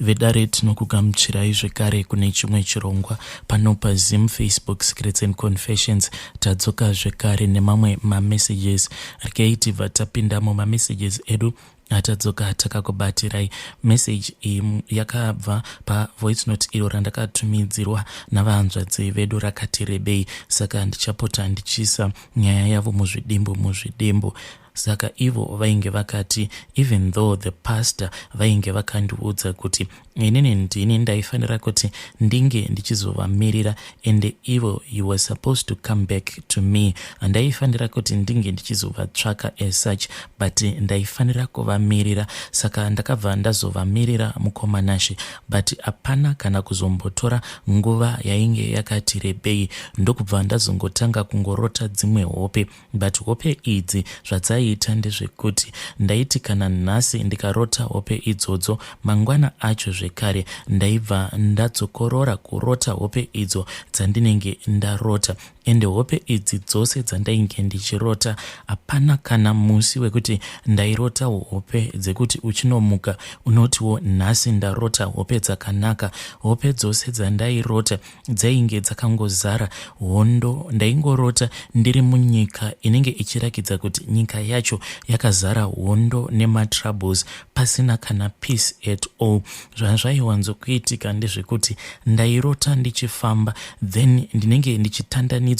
Vedare, tinokugamuchirai zvekare kune chimwe chirongwa pano paZim Facebook Secrets and Confessions. Tadzoka zvekare nemamwe mamessages. Regai tibva tapinda mumamessages edu atadzoka takakubatirai. Message iyi yakabva pavoice note iro randakatumidzirwa navahanzvadzi vedu, rakati rebei, saka ndichapota ndichiisa nyaya yavo muzvidimbu muzvidimbu. Saka ivo vainge vakati, even though the pastor vainge vakandiudza kuti inini ndini ndaifanira kuti ndinge ndichizovamirira, ende ivo he was supposed to come back to me, handaifanira kuti ndinge ndichizovatsvaka as such, but ndaifanira kuvamirira. Saka ndakabva ndazovamirira, mukoma Nashe, but hapana kana kuzombotora nguva yainge yakati rebei, ndokubva ndazongotanga kungorota dzimwe hope. But hope idzi zvadzaiita ndezvekuti ndaiti kana nhasi ndikarota hope idzodzo, mangwana acho zvekare ndaibva ndadzokorora kurota hope idzo dzandinenge ndarota. Ende hope idzi dzose dzandainge ndichirota, hapana kana musi wekuti ndairota hope dzekuti uchinomuka unotiwo nhasi ndarota hope dzakanaka. Hope dzose dzandairota dzainge dzakangozara hondo. Ndaingorota ndiri munyika inenge ichirakidza kuti nyika yacho yakazara hondo nematroubles, pasina kana peace at all. Zvazvaiwanzokuitika ndezvekuti ndairota ndichifamba, then ndinenge ndichitandanidzwa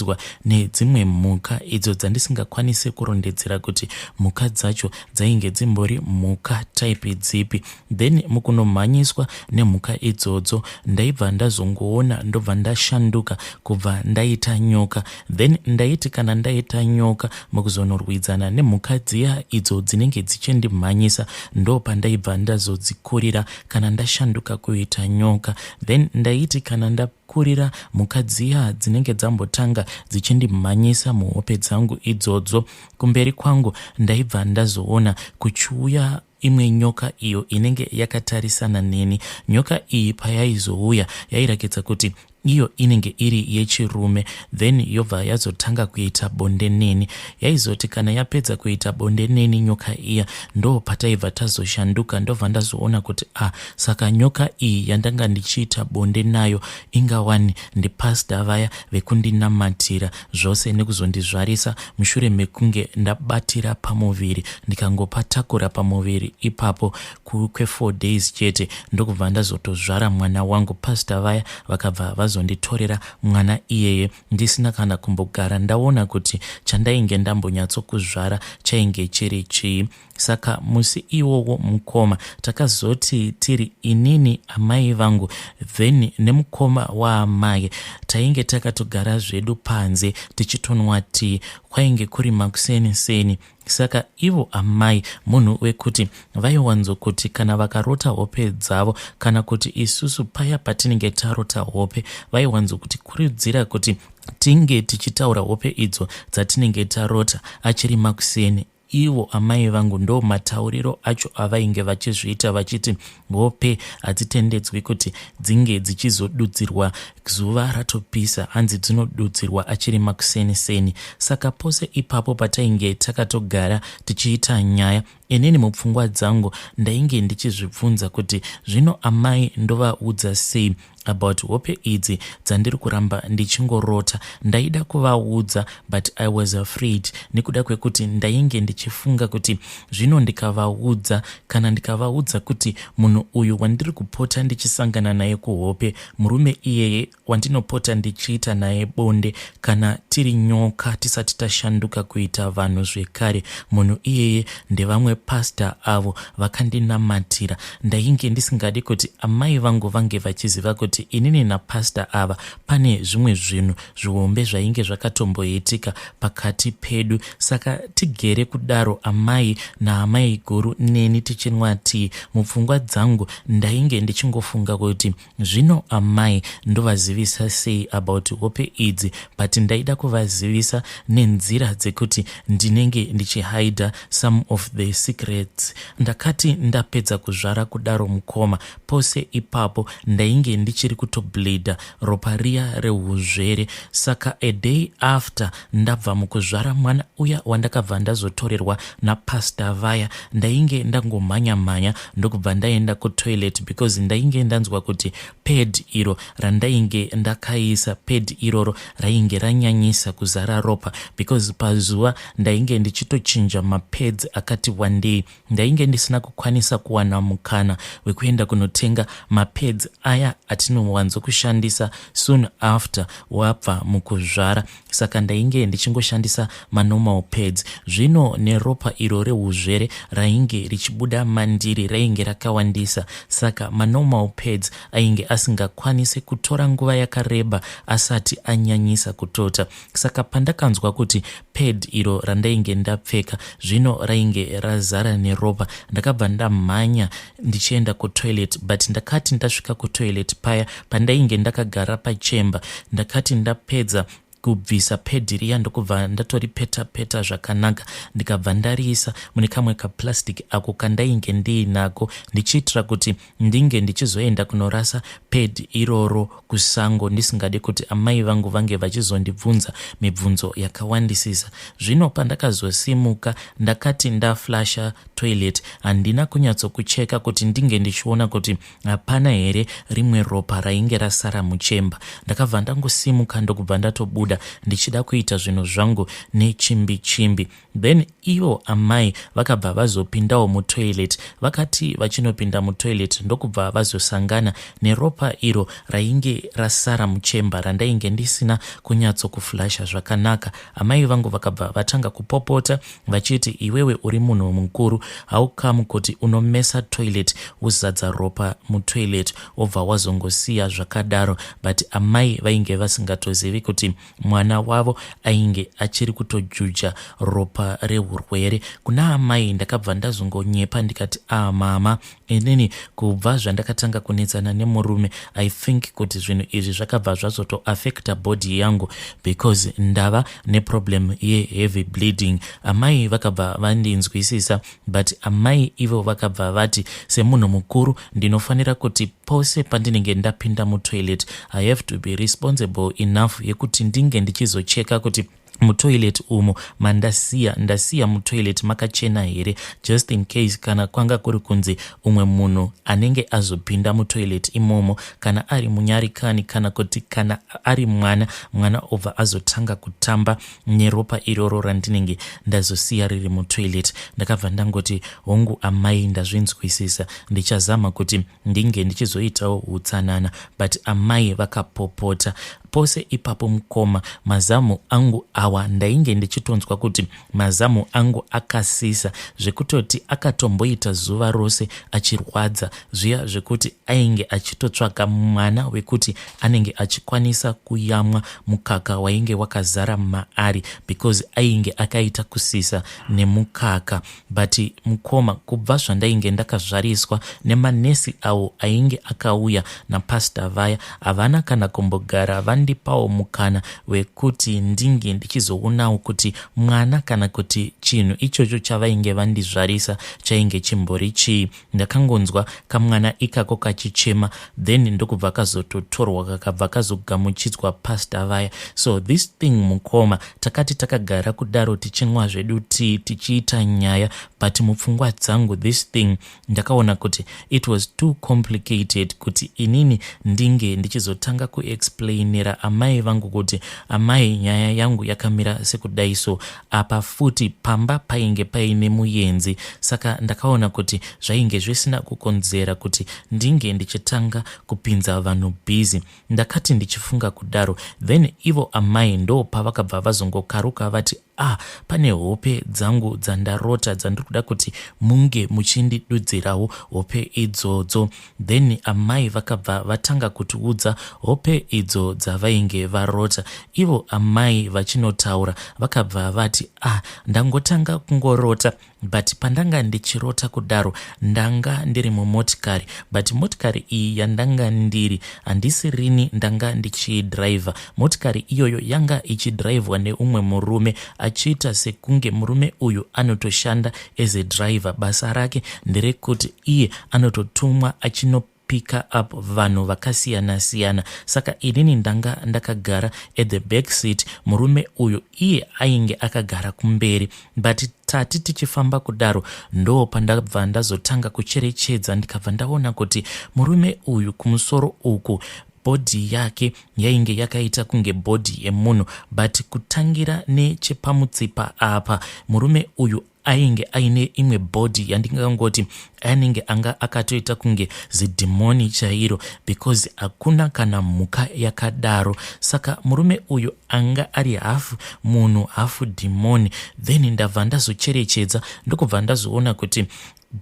nedzimwe mhuka idzo dzandisingakwanisi kurondedzera kuti mhuka dzacho dzainge dzimbori mhuka type dzipi. Then mukunomhanyiswa nemhuka idzodzo, ndaibva ndazongoona ndobva ndashanduka kubva ndaita nyoka. Then ndaiti kana ndaita nyoka, mukuzonorwidzana nemhuka dziya idzo dzinenge dzichindimhanyisa, ndo pandaibva ndazodzikurira kana ndashanduka kuita nyoka. Then ndaiti kana ndakurira mhuka dziya dzinenge dzambotanga dzichindimhanyisa muhope dzangu idzodzo, kumberi kwangu ndaibva ndazoona kuchiuya imwe nyoka iyo inenge yakatarisana neni. Nyoka iyi payaizouya, yairakidza kuti iyo inenge iri yechirume. Then yobva yazotanga kuita bonde neni. Yaizoti kana yapedza kuita bonde neni nyoka iya, ndo pataibva tazoshanduka, ndobva ndazoona kuti, ah, saka nyoka iyi yandanga ndichiita bonde nayo ingawani ndipastor vaya vekundinamatira zvose nekuzondizvarisa mushure mekunge ndabatira pamuviri. Ndikangopatakura pamuviri ipapo kwe4 days chete, ndokubva ndazotozvara mwana wangu. Pastor vaya vakabva vazonditorera mwana iyeye ndisina kana kumbogara ndaona kuti chandainge ndambonyatsokuzvara chainge chiri chii. Saka musi iwowo, mukoma, takazoti tiri inini, amai vangu, then nemukoma waamai, tainge takatogara zvedu panze tichitonwa tii. Kwainge kuri makuseni seni. Saka ivo amai munhu wekuti vaiwanzokuti kana vakarota hope dzavo, kana kuti isusu paya patinenge tarota hope, vaiwanzokutikurudzira kuti tinge tichitaura hope idzo dzatinenge tarota achiri makuseni. Ivo amai vangu ndo matauriro acho avainge vachizviita, vachiti hope hadzitendedzwi kuti dzinge dzichizodudzirwa zuva ratopisa, hanzi dzinodudzirwa achiri makuseni seni. Saka pose ipapo patainge takatogara tichiita nyaya, inini mupfungwa dzangu ndainge ndichizvibvunza kuti zvino amai ndovaudza sei about hope idzi dzandiri kuramba ndichingorota. Ndaida kuvaudza, but I was afraid nekuda kwekuti ndainge ndichifunga kuti zvino ndikavaudza, kana ndikavaudza kuti munhu uyu wandiri kupota ndichisangana naye kuhope, murume iyeye wandinopota ndichiita naye bonde kana tiri nyoka tisati tashanduka kuita vanhu zvekare, munhu iyeye ndevamwe pastor avo vakandinamatira. Ndainge ndisingadi kuti amai vangu vange vachiziva kuti inini napastor ava pane zvimwe zvinhu zvihombe zvainge zvakatomboitika pakati pedu. Saka tigere kudaro, amai naamai guru neni, tichinwa tii, mupfungwa dzangu ndainge ndichingofunga kuti zvino amai ndovazivisa sei about hope idzi, but ndaida kuvazivisa nenzira dzekuti ndinenge ndichihaidha some of the secrets. Ndakati ndapedza kuzvara kudaro mukoma, pose ipapo ndainge ndichiri kutobleedha ropa riya rehuzvere. Saka a day after ndabva mukuzvara mwana uya wandakabva ndazotorerwa napastor vaya, ndainge ndangomhanya mhanya ndokubva ndaenda kutoilet because ndainge ndanzwa kuti pad iro randainge ndakaisa, pad iroro rainge ranyanyisa kuzara ropa because pazuva ndainge ndichitochinja mapads akati wandei. Ndainge ndisina kukwanisa kuwana mukana wekuenda kunotenga mapads aya atinowanzokushandisa soon after wabva mukuzvara, saka ndainge ndichingoshandisa manormal pads. Zvino neropa iro reuzvere rainge richibuda mandiri rainge rakawandisa, saka manormal pads ainge asingakwanisi kutora nguva yakareba asati anyanyisa kutota. Saka pandakanzwa kuti pad iro randainge ndapfeka zvino rainge razara neropa, ndakabva ndamhanya ndichienda kutoilet. But ndakati ndasvika kutoilet paya pandainge ndakagara pachemba, ndakati ndapedza kubvisa pad riya ndokubva ndatoripeta peta zvakanaka, ndikabva ndariisa mune kamwe kaplastic ako kandainge ndiinako, ndichiitira kuti ndinge ndichizoenda kunorasa pad iroro kusango, ndisingadi kuti amai vangu vange vachizondibvunza mibvunzo yakawandisisa. Zvino pandakazosimuka, ndakati ndaflasha toilet, handina kunyatsokucheka kuti ndinge ndichiona kuti hapana here rimwe ropa rainge rasara muchemba. Ndakabva ndangosimuka ndokubva ndatobuda ndichida kuita zvinhu zvangu nechimbi chimbi. Then ivo amai vakabva vazopindawo mutoilet. Vakati vachinopinda mutoilet ndokubva vazosangana neropa iro rainge rasara muchemba randainge ndisina kunyatsokuflasha zvakanaka. Amai vangu vakabva vatanga kupopota vachiti, "Iwewe uri munhu mukuru, haukamu kuti unomesa toilet wozadza ropa mutoilet wobva wazongosiya zvakadaro?" But amai vainge vasingatozivi kuti mwana wavo ainge achiri kutojuja ropa reurwere. Kuna amai ndakabva ndazongonyepa ndikati, "A ah, mama, inini kubva zvandakatanga kunetsana nemurume, I think kuti zvinhu izvi zvakabva zvazotoaffecta body yangu because ndava neproblem yeheavy bleeding." Amai vakabva vandinzwisisa, but amai ivo vakabva vati semunhu mukuru ndinofanira kuti pose pandinenge ndapinda mutoilet, I have to be responsible enough yekuti ndinge ndichizocheka kuti mutoilet umo mandasiya ndasiya mutoilet makachena here, just in case kana kwanga kuri kunzi umwe munhu anenge azopinda mutoilet imomo, kana ari munyarikani kana kuti kana ari mwana, mwana obva azotanga kutamba neropa iroro randinenge ndazosiya riri mutoilet. Ndakabva ndangoti, "Hongu amai, ndazvinzwisisa, ndichazama kuti ndinge ndichizoitawo utsanana." But amai vakapopota pose ipapo. Mukoma, mazamu angu awa ndainge ndichitonzwa kuti mazamu angu akasisa zvekutoti akatomboita zuva rose achirwadza zviya, zvekuti ainge achitotsvaga mwana wekuti anenge achikwanisa kuyamwa mukaka wainge wakazara maari, because ainge akaita kusisa nemukaka. But mukoma, kubva zvandainge ndakazvariswa nemanesi avo ainge akauya napastor vaya, havana kana kumbogara vandipawo mukana wekuti ndinge ndichizoonawo kuti mwana kana kuti chinhu ichocho chavainge vandizvarisa chainge chimbori chii. Ndakangonzwa kamwana ikako kachichema, then ndokubva kazototorwa, kakabva kazogamuchidzwa pastor vaya. So this thing, mukoma, takati takagara kudaro tichinwa zvedu tii, tichiita nyaya, but mupfungwa dzangu this thing ndakaona kuti it was too complicated kuti inini ndinge ndichizotanga kuexplainira amai vangu kuti, "Amai, nyaya yangu yakamira sekudai." So apa futi pamba painge paine muyenzi, saka ndakaona kuti zvainge zvisina kukonzera kuti ndinge ndichitanga kupinza vanhu busy. Ndakati ndichifunga kudaro, then ivo amai ndo pavakabva vazongokaruka vati, Ah, pane hope dzangu dzandarota dzandiri kuda kuti munge muchindidudzirawo hope idzodzo. Then amai vakabva vatanga kutiudza hope idzo dzavainge varota. Ivo amai vachinotaura vakabva vati, ah, ndangotanga kungorota but pandanga ndichirota kudaro ndanga ndiri mumotikari, but motikari iyi yandanga ndiri handisi rini ndanga ndichiidhiraivha. Motikari iyoyo yanga ichidhiraivhwa neumwe murume achiita sekunge murume uyu anotoshanda as a driver. Basa rake nderekuti iye anototumwa achino picker up vanhu vakasiyana siyana. Saka inini ndanga ndakagara at the back seat, murume uyu iye ainge akagara kumberi. But tati tichifamba kudaro ndo pandabva ndazotanga kucherechedza, ndikabva ndaona kuti murume uyu kumusoro uku bhodhi yake yainge yakaita kunge bhodhi yemunhu, but kutangira nechepamutsipa apa murume uyu ainge aine imwe bhodhi yandingangoti anenge anga akatoita kunge zidhimoni chairo, because hakuna kana mhuka yakadaro. Saka murume uyu anga ari hafu munhu hafu dhimoni. Then ndabva ndazocherechedza, ndokubva ndazoona kuti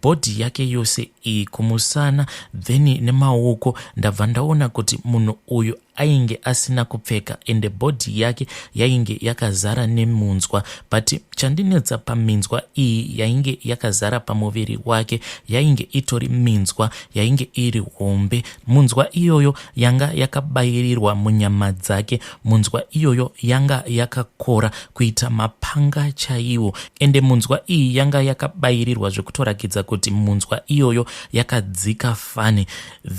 bhodhi yake yose iyi kumusana then nemaoko, ndabva ndaona kuti munhu uyu ainge asina kupfeka, ende bhodhi yake yainge yakazara nemunzwa. But chandinetsa paminzwa iyi yainge yakazara pamuviri wake, yainge itori minzwa yainge iri hombe. Munzwa iyoyo yanga yakabayirirwa munyama dzake, munzwa iyoyo yanga yakakora kuita mapanga chaiwo, ende munzwa iyi yanga yakabayirirwa zvekutorakidza kuti munzwa iyoyo yakadzika fani.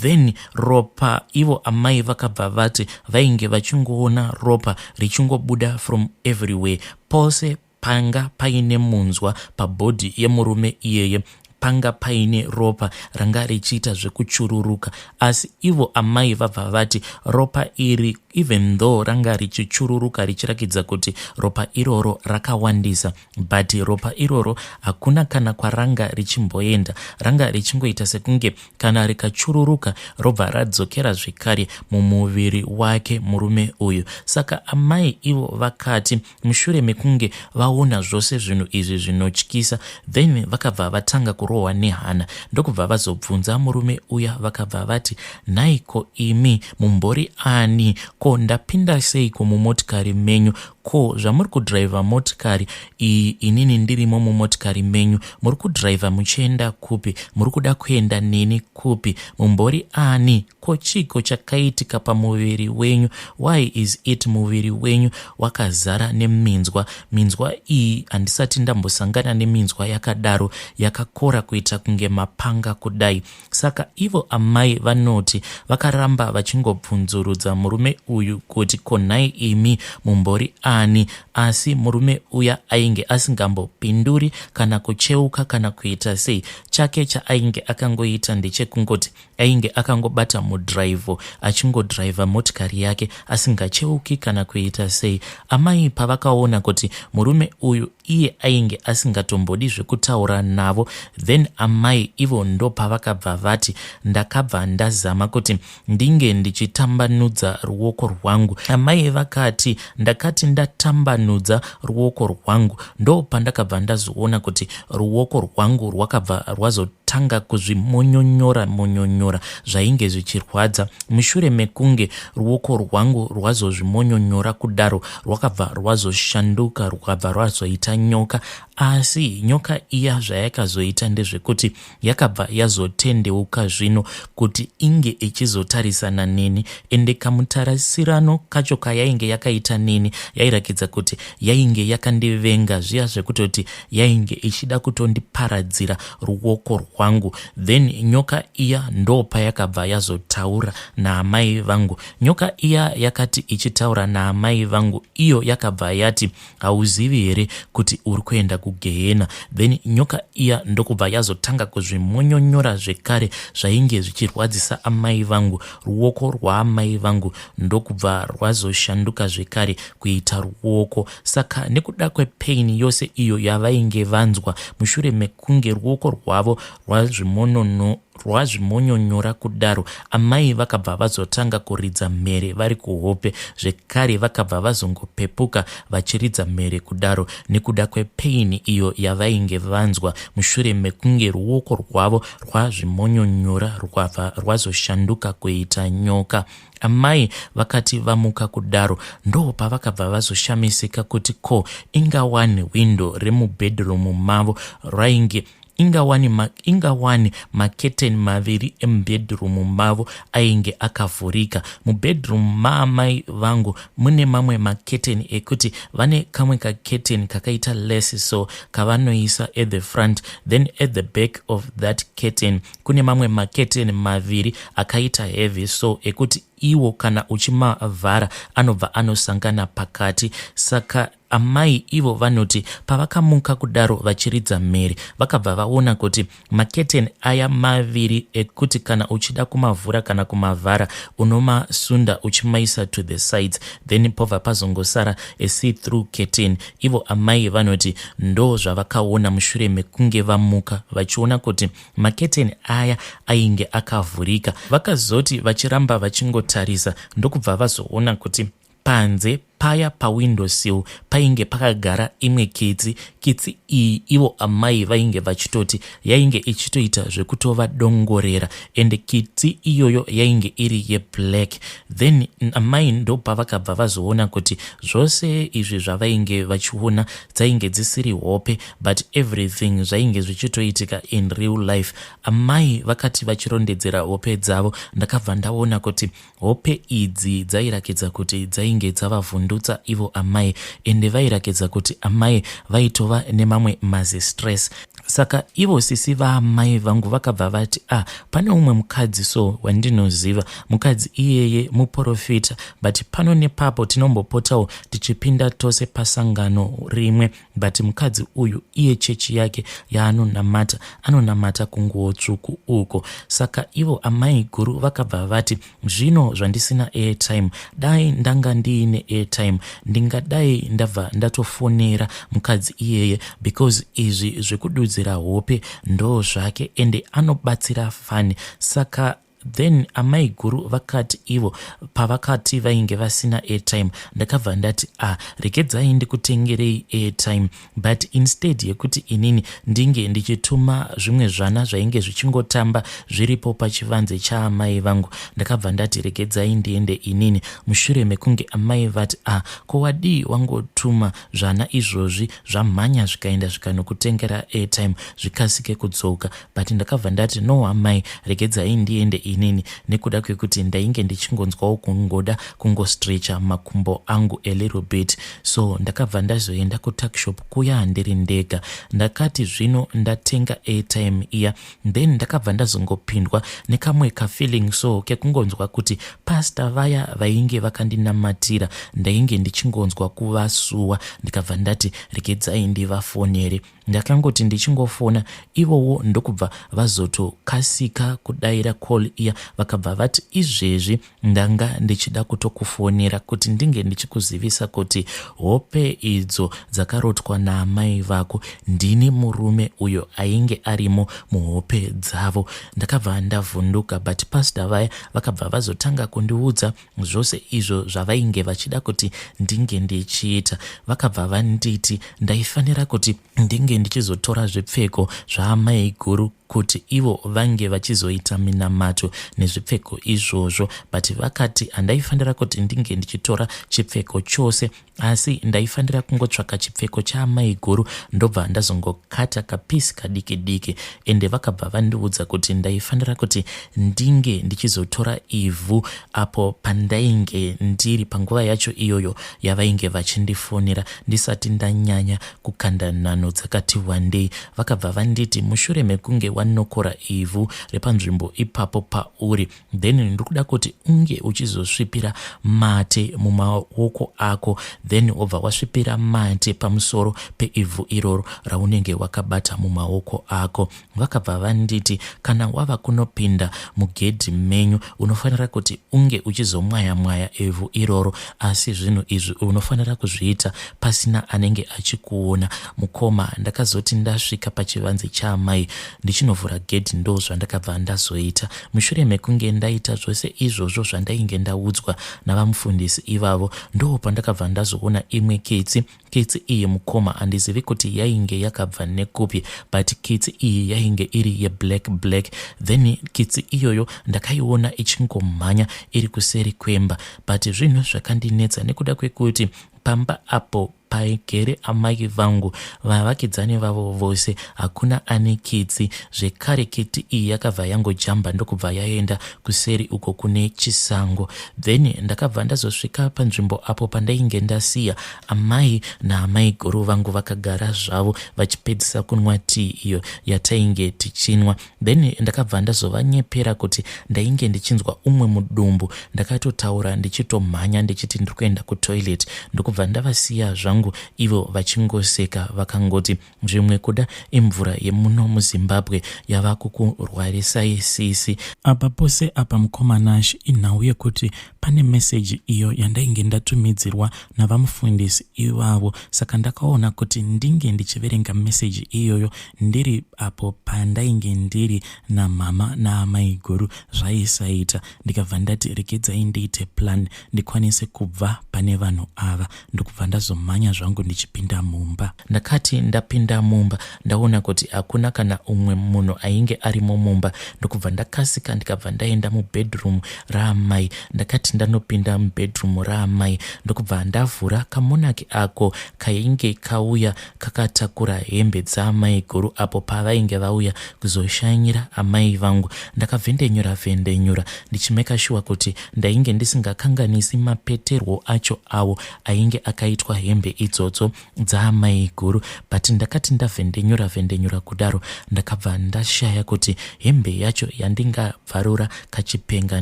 Then ropa, ivo amai vakabva vati vainge vachingoona ropa richingobuda from everywhere. Pose panga paine munzwa pabhodhi yemurume iyeye panga paine ropa ranga richiita zvekuchururuka. Asi ivo amai vabva vati ropa iri, even though ranga richichururuka richirakidza kuti ropa iroro rakawandisa, but ropa iroro hakuna kana kwaranga richimboenda. Ranga richingoita sekunge kana rikachururuka robva radzokera zvekare mumuviri wake murume uyu. Saka amai ivo vakati mushure mekunge vaona zvose zvinhu izvi zvinotyisa, then vakabva vatanga kurohwa nehana, ndokubva vazobvunza murume uya, vakabva vati, nhaiko imi mumbori ani? Ko ndapinda seiko mumotikari menyu? Ko zvamuri kudhiraivha motikari iyi inini ndirimo mumotikari menyu, muri kudhiraivha muchienda kupi? Muri kuda kuenda neni kupi? Mumbori ani? Ko chiiko chakaitika pamuviri wenyu? Why is it muviri wenyu wakazara neminzwa? Minzwa iyi handisati ndambosangana neminzwa yakadaro, yakakora kuita kunge mapanga kudai. Saka ivo amai vanoti vakaramba vachingobvunzurudza murume uyu kuti ko nhai imi mumbori ani, asi murume uya ainge asingambopinduri kana kucheuka kana kuita sei. Chake chaainge akangoita ndechekungoti ainge akangobata mudhiraivho achingodhiraivha motikari yake asingacheuki kana kuita sei. Amai pavakaona kuti murume uyu iye ainge asingatombodi zvekutaura navo, then amai ivo ndopavakabva vati, ndakabva ndazama kuti ndinge ndichitambanudza ruoko rwangu. Amai vakati ndakati ndatambanudza ruoko rwangu ndopandakabva ndazoona kuti ruoko rwangu rwakabva rwazotanga kuzvimonyonyora monyonyora zvainge zvichirwadza. Mushure mekunge ruoko rwangu rwazozvimonyonyora kudaro, rwakabva rwazoshanduka rwukabva rwazoita nyoka. Asi nyoka iya zvayakazoita ndezvekuti yakabva yazotendeuka zvino kuti inge ichizotarisana neni, ende kamutarasirano kacho kayainge yakaita neni yairakidza kuti yainge yakandivenga zviya zvekutoti yainge ichida kutondiparadzira ruoko rwangu. Then nyoka iya ndopayakabva yazotaura naamai vangu. Nyoka iya yakati ichitaura naamai vangu, iyo yakabva yati, hauzivi here kuti uri kuenda kugehena? Then nyoka iya ndokubva yazotanga kuzvimonyonyora zvekare zvainge zvichirwadzisa amai vangu. Ruoko rwaamai vangu ndokubva rwazoshanduka zvekare kuita ruoko. Saka nekuda kwepain yose iyo yavainge vanzwa mushure mekunge ruoko rwavo rwazvimonono Rwazvimonyonyora kudaro, amai vakabva vazotanga kuridza mhere vari kuhope zvekare vakabva vazongopepuka vachiridza mhere kudaro nekuda kwepain iyo yavainge vanzwa mushure mekunge ruoko rwavo rwazvimonyonyora rwabva rwazoshanduka kuita nyoka. Amai vakati vamuka kudaro ndopavakabva vazoshamisika kuti ko ingawani window remubedroom mavo rainge Ingawani ma, ingawani maketeni maviri emubedroom mavo ainge akavhurika. Mubedroom maamai vangu mune mamwe maketeni ekuti vane kamwe kaketeni kakaita less so kavanoisa at the front then at the back of that curtain kune mamwe maketeni maviri akaita heavy so ekuti iwo kana uchimavhara anobva anosangana pakati saka Amai ivo vanoti pavakamuka kudaro vachiridza mhere vakabva vaona kuti maketeni aya maviri ekuti kana uchida kumavhura kana kumavhara unomasunda uchimaisa to the sides then pobva pazongosara a see through curtain. Ivo amai vanoti ndozvavakaona mushure mekunge vamuka vachiona kuti maketeni aya ainge akavhurika. Vakazoti vachiramba vachingotarisa ndokubva vazoona kuti Panze paya pawindow sill painge pakagara imwe kitsi. Kitsi iyi ivo amai vainge vachitoti yainge ichitoita zvekutovadongorera ende kitsi iyoyo yainge iri yeblack. Then amai ndopavakabva vazoona kuti zvose izvi zvavainge vachiona dzainge dzisiri hope but everything zvainge zvichitoitika in real life. Amai vakati vachirondedzera hope dzavo ndakabva ndaona kuti Hope idzi dzairakidza kuti dzainge dzavavhundutsa ivo amai ende vairakidza kuti amai vaitova nemamwe mazistress. Saka ivo sisi vaamai vangu vakabva vati ah pane umwe mukadzi so wandinoziva mukadzi iyeye muporofita but pano nepapo tinombopotawo tichipinda tose pasangano rimwe but mukadzi uyu iye chechi yake yaanonamata anonamata kunguwo tsvuku uko saka ivo amai guru vakabva vati zvino zvandisina airtime dai ndanga ndiine airtime ndingadai ndabva ndatofonera mukadzi iyeye because izvi zvekududzira hope ndo zvake ende anobatsira fani saka Then amaiguru vakati ivo pavakati vainge vasina airtime ndakabva ndati ah regedzai ndikutengerei airtime but instead yekuti inini ndinge ndichituma zvimwe zvana zvainge zvichingotamba zviripo pachivanze chaamai vangu ndakabva ndati regedzai ndiende inini mushure mekunge amai vati ah ko wadii wangotuma zvana izvozvi zvamhanya zvikaenda zvikanokutengera airtime zvikasike kudzoka but ndakabva ndati no amai regedzai ndiende inini nekuda kwekuti ndainge ndichingonzwawo kungoda kungostretcha makumbo angu a little bit so ndakabva ndazoenda kutuckshop kuya ndiri ndega ndakati zvino ndatenga airtime iya then ndakabva ndazongopindwa nekamwe kafeeling so kekungonzwa kuti pastor vaya vainge vakandinamatira ndainge ndichingonzwa kuvasuwa ndikabva ndati regedzai ndivafonere Ndakangoti ndichingofona ivowo ndokubva vazotokasika kudaira call iya vakabva vati izvezvi ndanga ndichida kutokufonera kuti ndinge ndichikuzivisa kuti hope idzo dzakarotwa naamai vako ndini murume uyo ainge arimo muhope dzavo. Ndakabva ndavhunduka but pastor vaya vakabva vazotanga kundiudza Zvose izvo zvavainge vachida kuti ndinge ndichiita vakabva vanditi ndaifanira kuti ndinge ndichizotora zvipfeko zvaamaiguru kuti ivo vange vachizoita minamato nezvipfeko izvozvo but vakati handaifanira kuti ndinge ndichitora chipfeko chose asi ndaifanira kungotsvaka chipfeko chaamaiguru ndobva ndazongokata kapisi kadiki diki ende vakabva vandiudza kuti ndaifanira kuti ndinge ndichizotora ivhu apo pandainge ndiri panguva yacho iyoyo yavainge vachindifonera ndisati ndanyanya kukanda nhanho dzakati wandei vakabva vanditi mushure mekunge wanokora ivhu repanzvimbo ipapo pauri then ndiri kuda kuti unge uchizosvipira mate mumaoko ako then wobva wasvipira mate pamusoro peivhu iroro raunenge wakabata mumaoko ako vakabva vanditi kana wava kunopinda mugedhi menyu unofanira kuti unge uchizomwaya mwaya ivhu iroro asi zvinhu izvi unofanira kuzviita pasina anenge achikuona mukoma ndakazoti ndasvika pachivanze chaamai ndichinopinda. Ndichinovhura gedhi ndo zvandakabva ndazoita. Mushure mekunge ndaita zvose izvozvo zvandainge ndaudzwa navamufundisi ivavo, ndo pandakabva ndazoona imwe kitsi. Kitsi iyi mukoma handizivi kuti yainge yakabva nekupi, but kitsi iyi yainge iri yeblack black. Then kitsi iyoyo ndakaiona ichingomhanya iri kuseri kwemba, but zvinhu zvakandinetsa nekuda kwekuti pamba apo paigere amai vangu, vavakidzani vavo vose hakuna ane kitsi. Zvekare kiti iyi yakabva yangojamba ndokubva yaenda kuseri uko kune chisango. Then ndakabva ndazosvika panzvimbo apo pandainge ndasiya amai naamai guru vangu vakagara zvavo vachipedzisa kunwa tii iyo yatainge tichinwa. Then ndakabva ndazovanyepera kuti ndainge ndichinzwa umwe mudumbu. Ndakatotaura ndichitomhanya ndichiti ndiri kuenda kutoilet, ndokubva ndavasiya zvangu ivo vachingoseka vakangoti zvimwe kuda imvura yemuno muZimbabwe yava kukurwarisai sisi. Apa pose apa mukoma Nash, inhau yekuti pane meseji iyo yandainge ndatumidzirwa navamufundisi ivavo, saka ndakaona kuti ndinge ndichiverenga meseji iyoyo ndiri apo pandainge ndiri namama naamaiguru zvaisaita. Ndikabva ndati regedzai ndiite plan ndikwanise kubva pane vanhu ava, ndokubva ndazomhanya zvangu ndichipinda mumba. Ndakati ndapinda mumba ndaona kuti hakuna kana umwe munhu ainge arimo mumba, ndokubva ndakasika ndikabva ndaenda mubedroom raamai. Ndakati ndanopinda mubedroom raamai ndokubva ndavhura kamonaki ako kainge kauya kakatakura hembe dzaamai guru apo pavainge vauya kuzoshanyira amai vangu. Ndakavhendenyura vhendenyura ndichimeka shuwa kuti ndainge ndisingakanganisi mapeterwo acho awo ainge akaitwa hembe idzodzo dzaamai guru, but ndakati ndavhendenyura vhendenyura kudaro ndakabva ndashaya kuti hembe yacho yandingabvarura kachipenga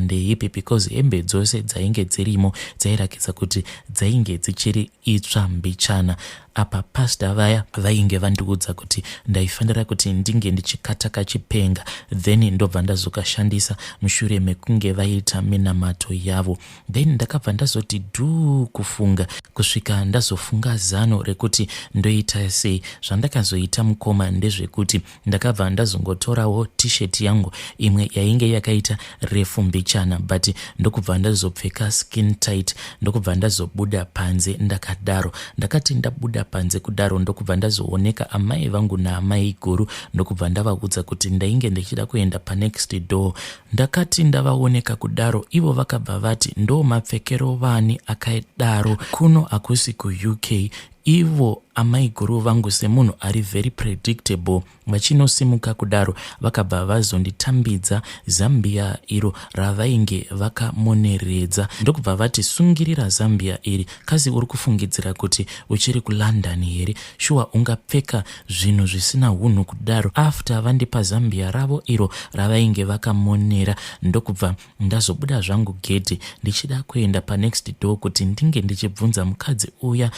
ndeipi, because hembe dzose dzainge dzirimo dzairakidza kuti dzainge dzichiri itsva mbichana. Apa pastor vaya vainge vandiudza kuti ndaifanira kuti ndinge ndichikata kachipenga then ndobva ndazokashandisa mushure mekunge vaita minamato yavo. Then ndakabva ndazoti dhuu kufunga kusvika ndazofunga zano rekuti ndoita sei. Zvandakazoita mukoma ndezvekuti ndakabva ndazongotorawo t-shirt yangu imwe yainge yakaita refu mbichana, but ndokubva ndazopfeka skin tight, ndokubva ndazobuda panze ndakadaro. Ndakati ndabuda panze kudaro ndokubva ndazooneka amai vangu naamai guru, ndokubva ndavaudza kuti ndainge ndichida kuenda panext door. Ndakati ndavaoneka kudaro ivo vakabva vati ndo mapfekero vani akadaro, kuno hakusi kuUK. Ivo amaiguru vangu semunhu ari very predictable vachinosimuka kudaro vakabva vazonditambidza zambia iro ravainge vakamoneredza, ndokubva vati sungirira zambia iri, kasi uri kufungidzira kuti uchiri kuLondon here? Shuwa ungapfeka zvinhu zvisina hunhu kudaro? After vandipa zambia ravo iro ravainge vakamonera, ndokubva ndazobuda zvangu gedhi ndichida kuenda panext door kuti ndinge ndichibvunza mukadzi uya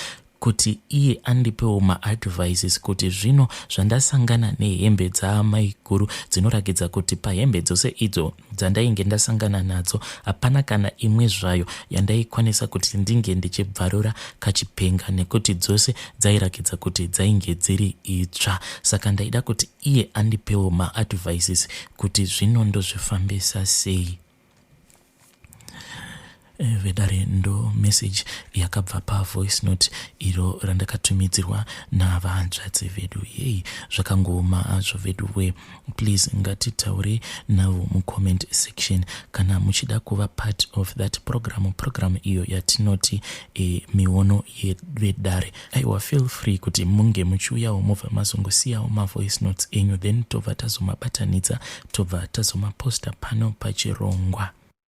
kuti iye andipewo maadvices kuti zvino zvandasangana nehembe dzaamaiguru dzinorakidza kuti pahembe dzose idzo dzandainge ndasangana nadzo hapana kana imwe zvayo yandaikwanisa kuti ndinge ndichibvarura kachipenga, nekuti dzose dzairakidza kuti dzainge dziri itsva. Saka ndaida kuti iye andipewo maadvices kuti zvino ndozvifambisa sei. Vedare, ndo message yakabva pavoice note iro randakatumidzirwa navahanzvadzi vedu. Yei, zvakangooma hazvo vedu we. Please ngatitaure navo mucomment section kana muchida kuva part of that program, program iyo yatinoti miono yevedare. Aiwa, feel free kuti munge muchiuyawo mobva mazongosiyawo mavoice notes enyu, then tobva tazomabatanidza, tobva tazomaposta pano pachirongwa.